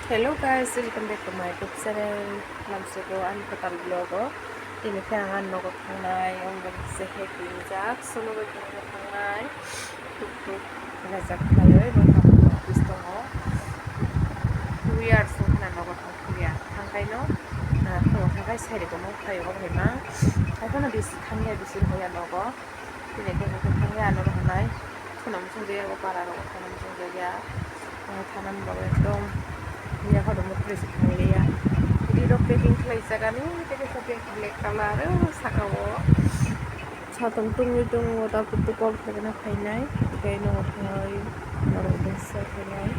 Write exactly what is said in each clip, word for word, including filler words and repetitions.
Hello guys, welcome back to my YouTube channel. Lamsoko ani kwtal vlog o. Tini khe ang ani nogo thangnai, ang bai se happy wngjak, sono bai phano thangnai. Tuk tuk rejak khlaiwi bo tamo office tongo. Two years wng khna nogo thangkha ya. Thangkaino, ah, phungo thangkai sai rwgwmung khlaio obo hai ma. Haiphano bisi thangya, bisi rwya nogo. Tini khe hwnkhe thangya ano rwnai. Kheno muchungjakya o para rok kheno muchungjakya. Ang thanani bagwi ekdom yaphado mukhulwi se thangliya. Ri rok packing khlaijak ani tei kaisa bag black colour o saka o. Satung tungwi tongo tabuk kok khaina phainai tei nogo thangwi norok bwsa khainai.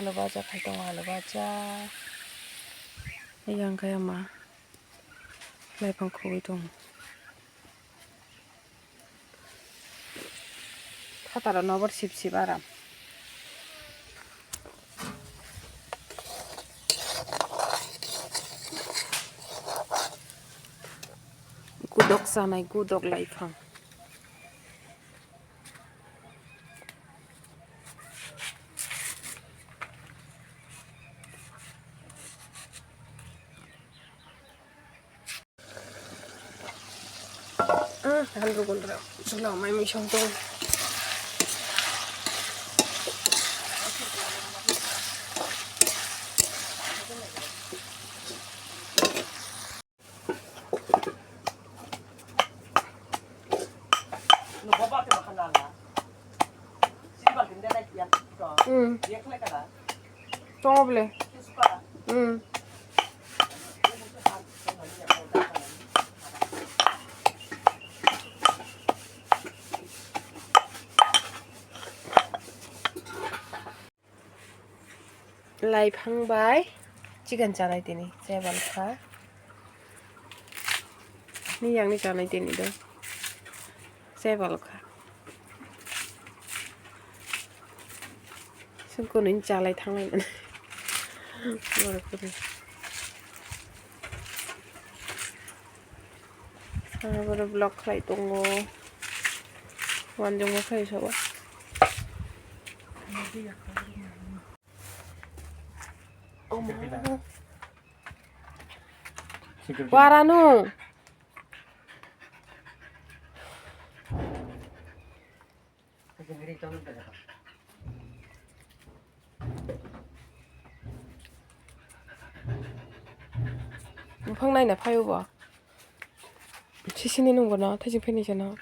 Alu baja khai tongo, alu baja. Yang kaya ma laipang khogwi tongo. Khataro nobor sip sip aram. Gudok chanai, gudok laipang. Handrugul rok chwla mai mui song tong. Hmm. Tongo bole. Hmm. Laiphang bai chicken chanai tini, chebal kha. Ni yang ni chanai tini do. Chebal kha. Sungkunu ni chalai thanglai nani. Borok kunu. Aro borok vlog khlai tongo. Wanjwngma khlai sabo. Waranu. Buphang naina phaio bo. Sisini nungbo no, thaising phaini se no.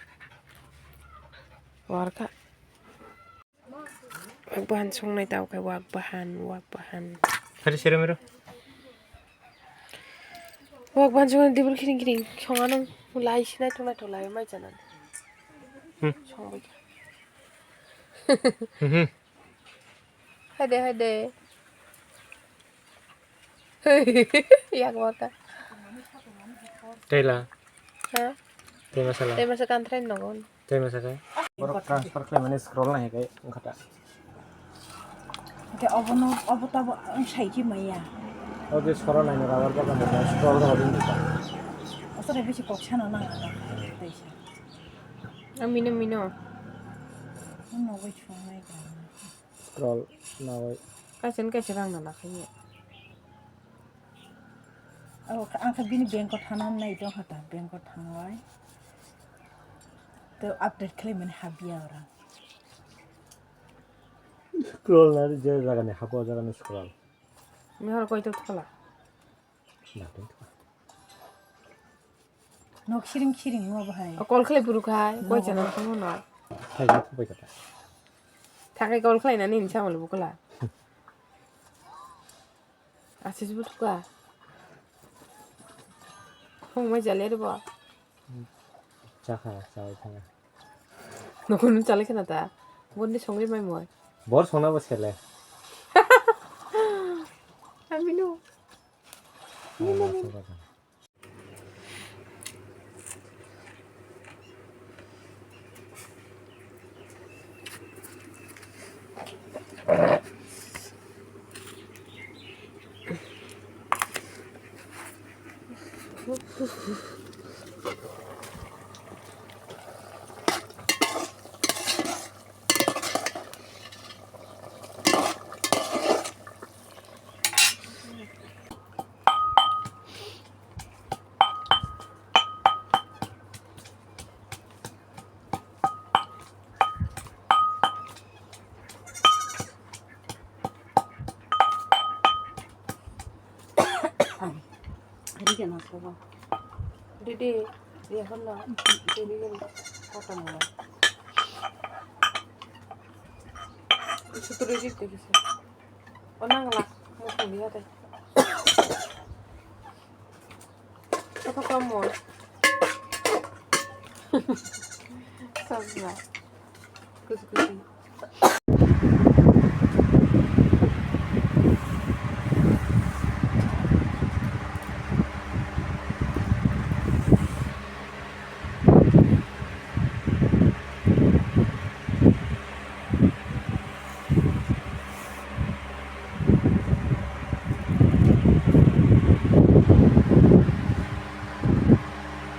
Warkha. Wak bahan songnai tao khe wak bahan, wak bahan. Hari sero mero. Wak bahan songnai dibur kiring kiring songa nang lai sinai tongnai to lai mai chana. Hmm. Songbai. Hmm. Hade hade. Yak waka. Tela. Ha? Tei masala. Tei masa kantrai nogon. Tei masa kai. Borok transfer khlai mani scroll nai kai wngkha ta. Oke, obono, obo tabo ang sai khe maya. Oke, scroll nai rubber bagan da scroll da din ta. Asore bisi kok sana nang. Tei sa. Ang mino mino. Ang nogo chungnai ka. Scroll nawai. Kaisa ni kaisa rang nana khaye. Oh, ang khe bini bank o thana nai tong kha ta, bank o thangwai. To update khlai mani habya ora. Scroll na je jagani habo jagani scroll. Mihor koi tok thola. Na tok thola. Nok siring siring mo bahai. O kol khlai buru khai, koi chana tamo no. Khai ni kubai kata. Thakai kol khlai na ni samalo bukula. Asis bu thuka. Hong mai jale re bo. Chakha, chai thanga. Nokon chale khana ta. Bonni songri mai moi. Bor songna bo sele. Amino. Mama songna ta. Didi, ya hono, didi kan kata mula. Suturi didi kisa. Onang la, mo kuliah deh. Kata kamu. Sabra. Kusi kusi.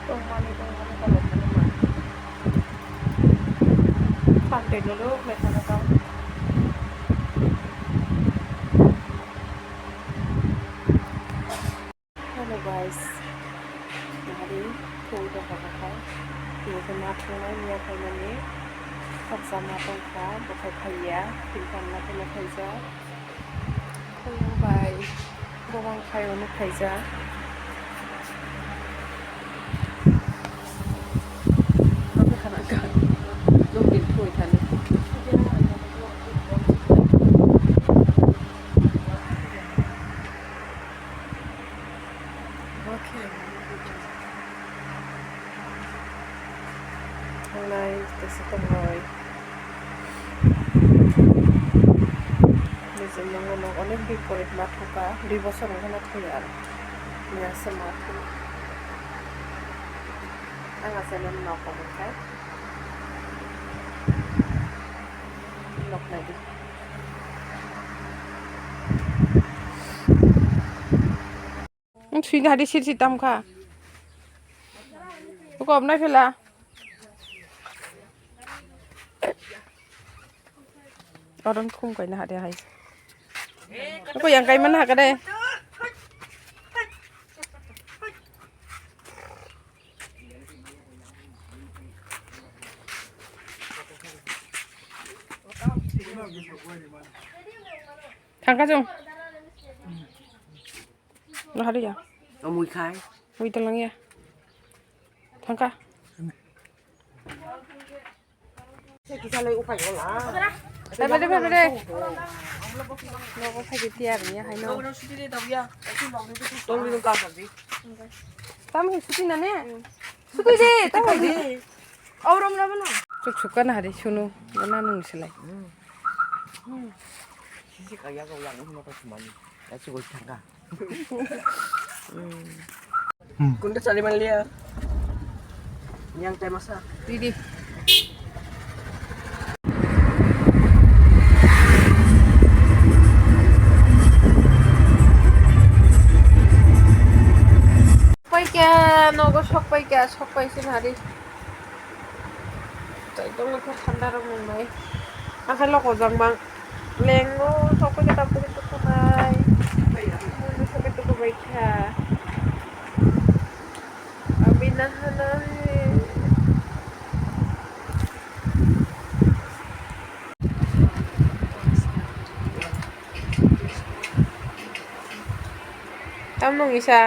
Tongmani tongmani kolokmani ma. Pante dulu, mesana tau. Hello guys, hari thung tongkha bwkhai, thung khe ma thungnai miya khaimani khaksa ma tongkha bwkhai phaiya, thingkha ma khe ma khaijak, khuyang bai bobang khai ono khaijak. Nokni khana kha, nokni thwi thani. Thangnai tesa tongoi. Nijini mungno onek biporit ma thuka, dui bosor wngkhano thwi aro. Miyasa ma thwi. Ang achaimani nok kobor khai. Nok naidi. Wng sui hadi sir sir tam kha. Kok obnai phela. Oron khum kaina hade hai. Ko yang kai man ha kade. Thangka jong. Lahari ya. Amui khai. Mui telang ya. Thangka. Bebe, bebe, bebe. Nogo phai di tiya bini hai no. Tong di ka sabi. Tam hi suti na ne? Suti de, tam hi di. Aurom na bana. Chuk chuk ka na hari sunu. Bana nung silai. Sisi kaya ko yang ini mata semani. Ya sih gue tangka. Kunta chali man liya. Yang teh masa. Didi. Paikha, nogo sok paikha, sok paisi nari. Tei tongma khe thanda rok nungnai. Akhai loko jang mang. Lengo, sokoi khe tamkhe tukunai. Mui sokoi tukubai kha. Abi nahana hai. Tamno wngwi sa.